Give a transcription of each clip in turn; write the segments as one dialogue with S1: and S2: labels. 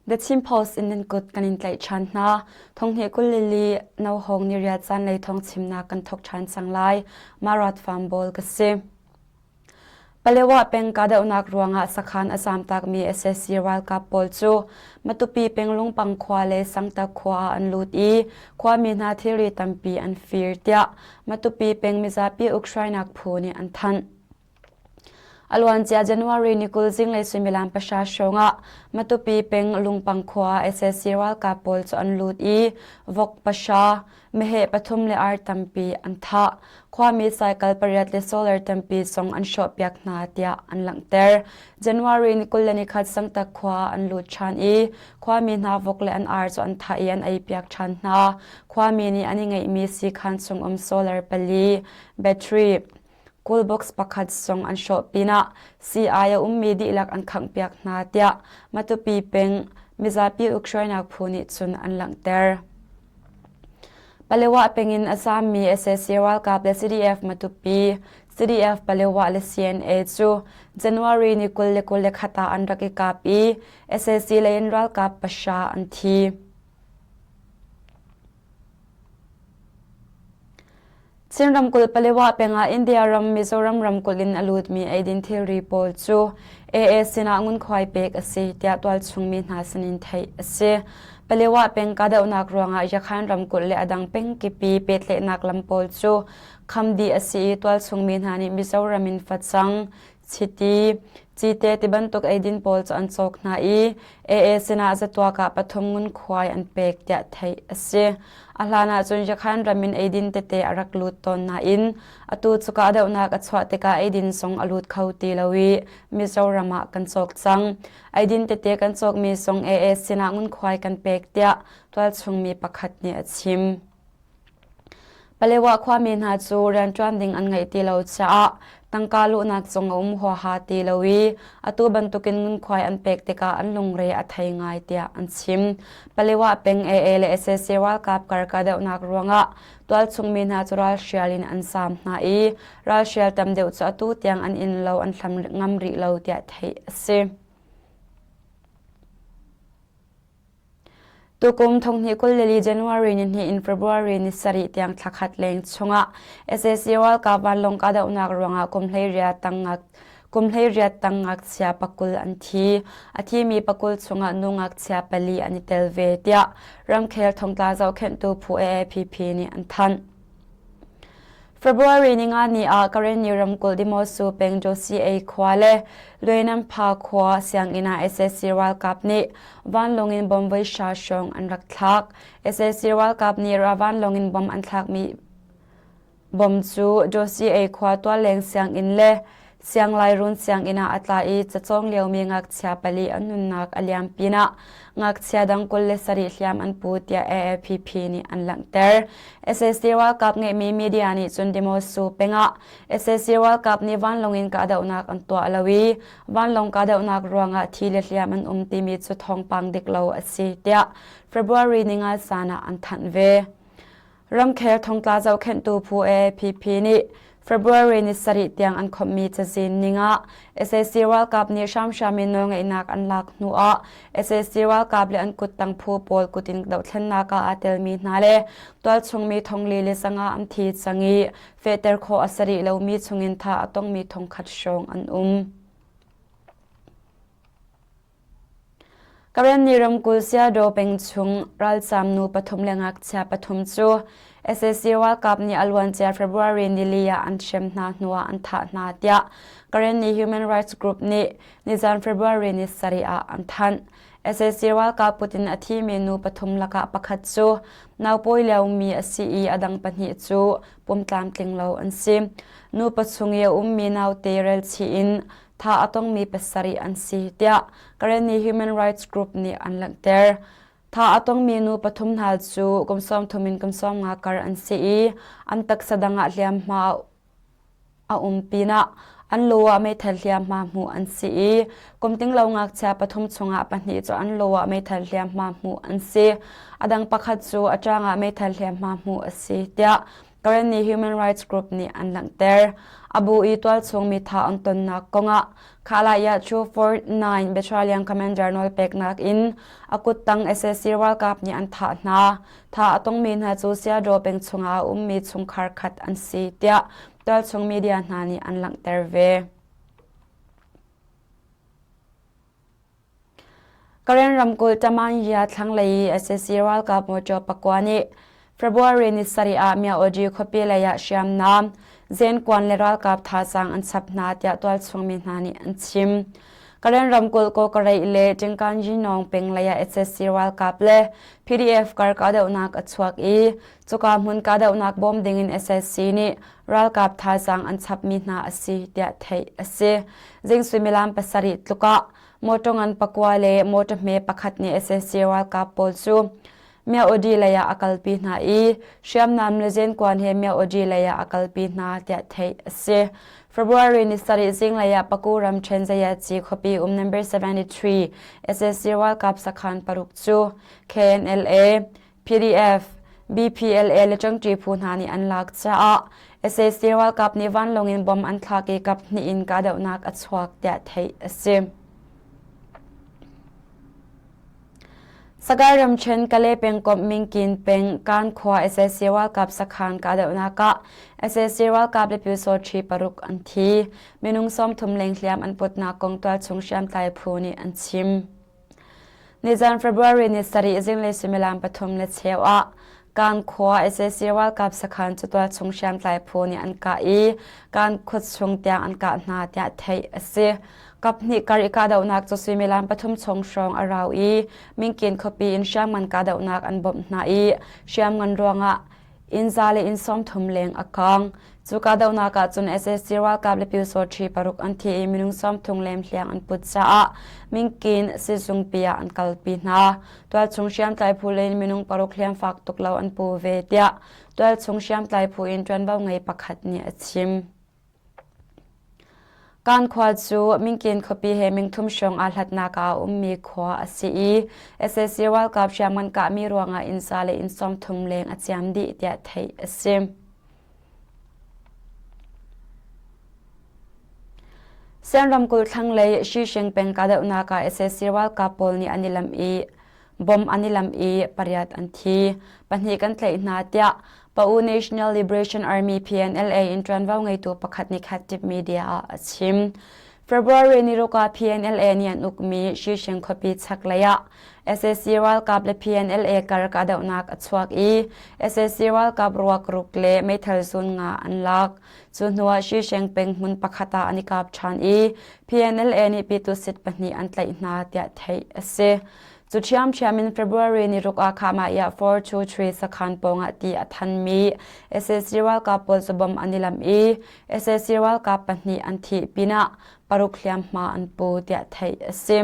S1: The Chin Post in nan kut kan in tlaih ṭhan hna. Thonghnih 22 Nohawng ni riat zanlei thawng chimnak kan thawk ṭhan cang lai. Marat Farm Ball ka si. Palewa peng kahdohnak ruangah sakhan a zamtakmi sac ralkap pawl cu Matupi peng Lungpang khua le Sangtak khua ah an lut i khuami hna thilri tampi an fir tiah Matupi peng mizapi ukhruainak phu nih an thanh. A luancia January ni 20 zinglei suimilam pahra hrawng ah Matupi peng Lungpang khua ah sac ralkap pawl cu an lut i vok pahra, meheh pathum le ar tampi an thah. Khuami cycle pariat le solar tampi zong an hrawhpiak hna tiah an langhter. January ni 21 Sangtak khua ah an lut ṭhan i khuami hna vok le an ar cu an thah i an eipiak ṭhan hna. Khuami nih an i ngeihmi siikhan chung um solar pali, battery, cool box pakhat zong an hrawh pinah sii-ai a ummi dihlak an khanghpiak hna tiah Matupi peng mizapi ukhruainak phu nih cun an langhter. Palewa peng in a zaammi sac ralkap le CDF Matupi, CDF Palewa le CNA cu January ni 21 ah an rak i kap i sac lei in ralkap pahra an thi. Chin ramkulh Palewa peng ah India ram Mizoram ramkulh in a lutmi eidin thilri pawl cu AA sinah ngunkhuai pek a si tiah tualchung mi hna sinin theih a si. Palewa peng kahdohnak ruangah Yakhan ramkulh le a dang peng kip i pehtlaihnak lam pawl cu kham dih a si i tualchung mi hna nih Mizoram in facang, chiti, cite tibantuk eidin pawl cu an cawk hna i AA sinah zatuak ah pathum ngunkhuai an pek tiah theih a si. A hlan ahcun Yakhan ram in eidin tete a rak lut tawn nain atu cu kahdohnak a chuah tikah eidin zong a lut kho ti lo i Mizoram ah kan cawk cang. Eidin tete kan cawkmi zong AA sinah ngunkhuai kan pek tiah tualchung mi pakhat nih a chim. Palewa khuami hna cu rianṭuan ding an ngeih ti lo caah tangka luhnak zong a um huaha ti lo i atu bantukin ngunkhuai an pek tikah an lungre a thei ngai tiah an chim. Palewa peng AA le sac ralkap kar kahdohnak ruangah tualchung mi hna cu ralhrial in an zaam hna i ralhrial tam deuh cu atu tiang an innlo an hlam ngam rih lo tiah theih a si. Tukum thonghnih 22 January ni hnih in February ni sarih tiang thla khat leng chungah sac ralkap vanlawng kahdohnak ruangah kum 18 tang kum 18 tang ngakchia pakul an thi. A thimi pakul chungah nu ngakchia pali an i tel ve tiah ramkhel thongtla zohkhenhtu phu AAPP nih an thanh. February ninga ni ah Karenni ramkulh Dimosu peng Josia khua le Luenampha khua sianginn ah sac ralkap nih vanlawng in bomb voi hra hrawng an rak thlak. Sac ralkap nih vanlawng in bomb an thlakmi bomb cu Josia khua tualleng sianginn le Sianglairun sianginn ah a tla i cacawng liomi ngakchia pali an nunnak a liam pinah ngakchia dang 27 hliam an pu tiah AAPP nih an langhter. Sac ralkap ngeihmi media nih cun Demosu pengah sac ralkap nih vanlawng in kahdohnak an tuah lo i vanlawng kahdohnak ruangah thi le hliam an um timi cu thawngpang dik lo a si tiah February ninga zan ah an thanh ve. Ramkhel thongtla zohkhenhtu phu AAPP nih February ni sarih tiang an khawmhmi cazin ning ah sac ralkap nih hramhram in nawlngeihnak an lak hnu ah sac ralkap le an kuttang phu pawl kut in dohthlennak ah aa telmi hna le tualchungmi thongli le zanga an thi cang i fehter khawh a si rih lomi chungin thah a tongmi thongkhat hrawng an um. Karenni ramkulh Sayadaw peng chung ralzaam nu pathum le ngakchia pathum cu sac ralkap nih a luancia February nili ah an hrem hna hnuah an thah hna tiah Karenni Human Rights Group nih nizan February ni sarih ah an thanh. Sac ralkap kut in a thimi nu pathum lakah pakhat cu naupawi liomi a si i a dang pahnih cu pum tlamtling lo an si. Nu pachung i a ummi naute relchih in thah a tongmi pasarih an si tiah Karenni Human Rights Group nih an langhter. Thah a tongmi nu pathum hna cu kum 30 in kum 50 kar an si i an taksa dang ah hliamhma a um pinah an lu ah meithal hliamhma hmuh an si i kum tinglo ngakchia pathum chungah pahnih cu an lu ah meithal hliamhma hmuh an si. A dang pakhat cu a ṭang ah meithal hliamhma hmuh a si tiah. Karenni Human Rights Group nih an langhter. A bu i tualchung mi tha an tonnak kongah Khalaya 249 Battalion Commander nawlpeknak in a kuttang sac ralkap nih an thah hna. Thah a tongmi hna cu Sayadaw peng chungah a ummi chungkhar khat an si tiah tualchung media hna nih an langhter ve. Karen ramkulh Tamanya thlanglei i sac ralkap mawṭaw pakua nih February ni sarih ah Myaoji khuapi lei ah hriamnam, zenkuan le ralkap thazaang an chap hna tiah tualchung mi hna nih an chim. Karen ramkulh Kawkareih le Tingkanjinong peng lei ah sac ralkap le PDF kar kahdohnak a chuak i cuka hmun kahdohnak bawm ding in sac nih ralkap thazaang an chapmi hna a si tiah theih a si. Zing suimilam pasarih tluk ah mawṭaw ngan pakua le mawṭaw hme pakhat nih sac ralkap pawl cu Myaodi lei ah a kalpi hna i hriamnam le zenkuan he Myaodi lei ah a kalpi hna tiah theih a si. February ni sarih zinglei ah Paku ramṭhen Zayaci khuapi um number 73 sac ralkap sakhan paruk cu KNLA, PDF, BPLA le ṭangṭi phu hna nih an lak caah sac ralkap nih vanlawng in bomb an thlak i kap hnih in kahdohnak a chuak tiah theih a si. Sagaing ramṭhen Kalay pengkomh Mingkin peng Kan khua sac ralkap sakhan kahdohnak ah sac ralkap le pyusawṭhi paruk an thi. Minung 30 leng hliam an putnak kong tualchung hriamtlai phu nih an chim. Nizan February ni sarih zinglei suimilam pathum le cheu ah Kan khua sac ralkap sakhan cu tualchung hriamtlai phu nih an kah i kan khuachung tiang an kah hna tiah theih a si. Kaphnih kar i kahdohnak cu suimilam pathum chung hrawng a rau i Mingkin khuapi in hriamngan kahdohnak an bawmh hna i hriamngan ruangah inn za le inn 30 leng a kang. Cu kahdohnak ah cun sac ralkap le pyusawṭhi paruk an thi i minung 30 lem hliang an put caah Mingkin sizungpi ah an kalpi hna. Tualchung hriamtlai phu lei in minung paruk hliam fak tuk lo an pu ve tiah tualchung hriamtlai phu in ṭuanvo ngei pakhat nih a chim. Kan khua cu Mingkin khuapi he mingthum hrawng aa hlatnak ah a ummi khua a si i sac ralkap hriamngan kahmi ruangah inn sa le inn 30 leng a ciam dih tiah theih a si. Sian ramkulh thlanglei Shishing peng kahdohnak ah sac ralkap pawl nih an i lamh i bomb an i lamh i pariat an thi. Pahnih kan tlaih hna tiah Pa-U National Liberation Army PNLA in ṭuanvo ngeitu pakhat nih khat media ah a chim. February ni ruk ah PNLA nih an ukmi Shishing khuapi chaklei ah sac ralkap le PNLA kar kahdohnak a chuak i sac ralkap ruak ruk le meithal zun nga an lak. Cu hnuah Shisheng peng hmun pakhat ah an i kap ṭhan i PNLA nih Pitusit pahnih an tlaih hna tiah theih a si. Cu ṭhiamṭhiam in February ni ruk ah Khahmah 423 sakhan pawngah ti a thanmi sac ralkap pawl cu bom an i lamh i sac ralkap pahnih an thih pinah paruk hliamhma an pu tiah theih a si.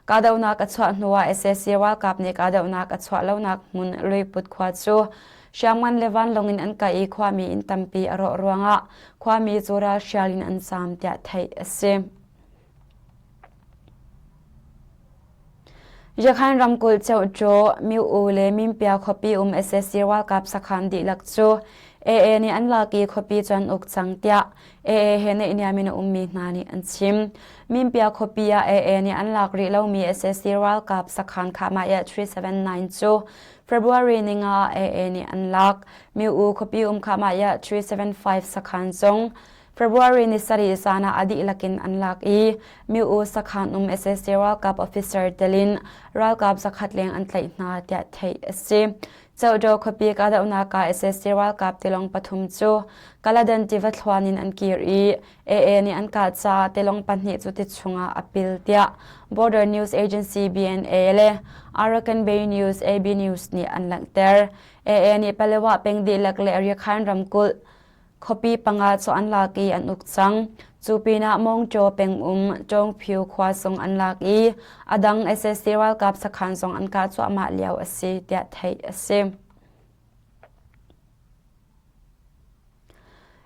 S1: Kahdohnak a chuah hnuah sac ralkap nih kahdohnak a chuah lonak hmun Luiput khua cu hriamngan le vanlawng in an kah i khuami inn tampi a rawh ruangah khuami cu ralhrial in an zaam tiah theih a si. Yakhan ramkulh Ceuhṭaw, Myo-u le Minpia khuapi um sac ralkap sakhan dihlak cu AA nih an lak i khuapi cu an uk cang tiah AA he naihniam in a ummi hna nih an chim. Minpia khuapi ah AA nih an lak rih lomi sac ralkap sakhan Khahmah 379 cu February ninga ah AA nih an lak. Myo-u khuapi um Khahmah 375 sakhan zong February ni sarih zan ah a dihlak in an lak i Myo-u sakhan um sac ralkap officer telin ralkap zakhat leng an tlaih hna tiah theih a si. Cohdaw khuapi kahdohnak ah sac ralkap tilawng pathum cu Kaladan tiva thluan in an kir i AA nih an kah caah tilawng pahnih cu ti chungah a pil tiah Border News Agency BNA le Arakan Bay News AB News nih an langhter. AA nih Palewa peng dihlak le Rakhine ramkulh Khuapi panga cu an lak i an uk cang. Cu pinah Mawngṭaw pengum Ṭawngphyu khua zong an lak i a dang sac ralkap sakhan zong an kah cuahmah lio a si tiah theih a si.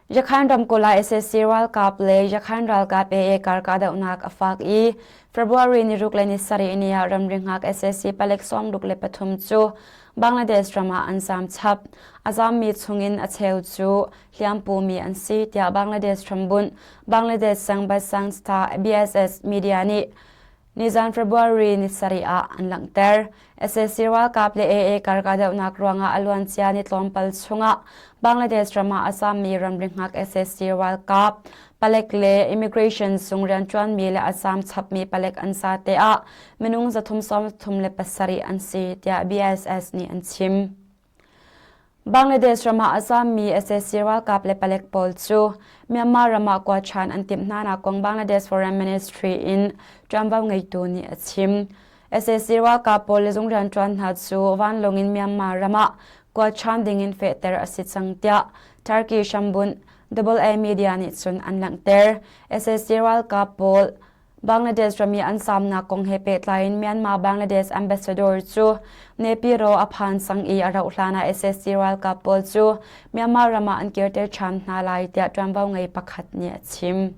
S1: Yakhan ramkulh ah sac ralkap le Yakhan ralkap AA kar kahdohnak a fak i February ni ruk le ni sarih ni ah ramri hngak sac palek 63 cu. Bangladesh ram ah an zaam chap. A zaammi chungin a cheu cu hliampumi an si tiah Bangladesh hrambunh Bangladesh Sangbad Sangstha BSS media nih nizan February ni sarih ah an langhter. Sac ralkap le AA kar kahdohnak ruangah a luancia ni tlawmpal chungah Bangladesh ram ah a zaammi ramri hngak sac ralkap palek le immigration sung rianṭuanmi le a zaam chapmi palek an zate ah minung 337 an si tiah BSS nih an chim. Bangladesh ram ah a zaammi sac ralkap le palek pawl cu Myanmar ram ah kuat ṭhan an timh hnanak kong Bangladesh Foreign Ministry in ṭuanvo ngeitu nih a chim. Sac ralkap pawl le zung rianṭuan hna cu vanlawng in Myanmar ram ah kuat ṭhan ding in fehter a si cang tiah Turkey hrambunh Double A Media nih cun an langhter. Sac ralkap pawl Bangladesh ram i an saamnak kong he pehtlai in Myanmar Bangladesh ambassador cu Naypyidaw a phan cang i a rauh hlan ah sac ralkap pawl cu Myanmar ram ah an kirter ṭhan hna lai tiah ṭuanvo ngei pakhat nih a chim.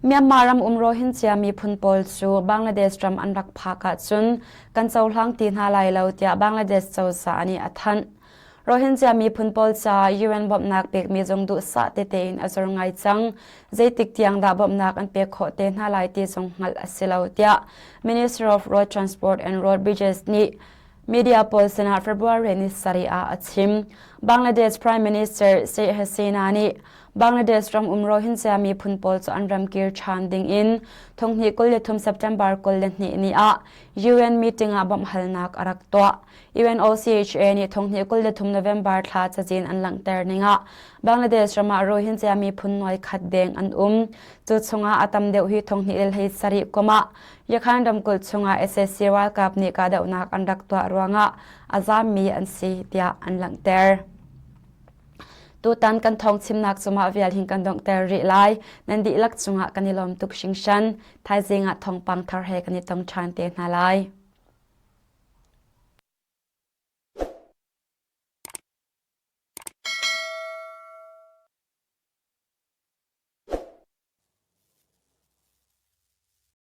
S1: Myanmar ram um Rohingya miphun pawl cu Bangladesh ram an rak phak ahcun kan cohlang ti hna lai lo tiah Bangladesh cozah nih a thanh. Rohingya miphun pawl caah UN bawmhnak pekmi zong duhsah tete in a zor ngai cang. Zeitik tiang dah bawmhnak an pek khawh te hna lai ti zong hngalh a si lo tiah Minister of Road Transport and Road Bridges nih media pawl sinah February ni sarih ah a chim. Bangladesh Prime Minister Sheikh Hasina nih Bangladesh ram um Rohingya miphun pawl cu an ram kir ṭhan ding in thonghnih 23 September 22 ni ah UN meeting ah bawmhhalnak a rak tuah. UNOCHA nih thonghnih 23 November thla cazin an langhter ning ah Bangladesh ram ah Rohingya miphun nuai khat deng an um. Cu chungah a tam deuh hi thonghnih le hlei sarih kum ah Yakhan ramkulh chungah sac ralkap nih kahdohnak an rak tuah ruangah a zaammi an si tiah an langhter. Tutan kan thawng chimnak cungah vial hin kan donghter rih lai. Nan dihlak cungah kan i lawm tuk hringhran. Thaizing ah thawngpang thar he kan i tong ṭhan te hna lai.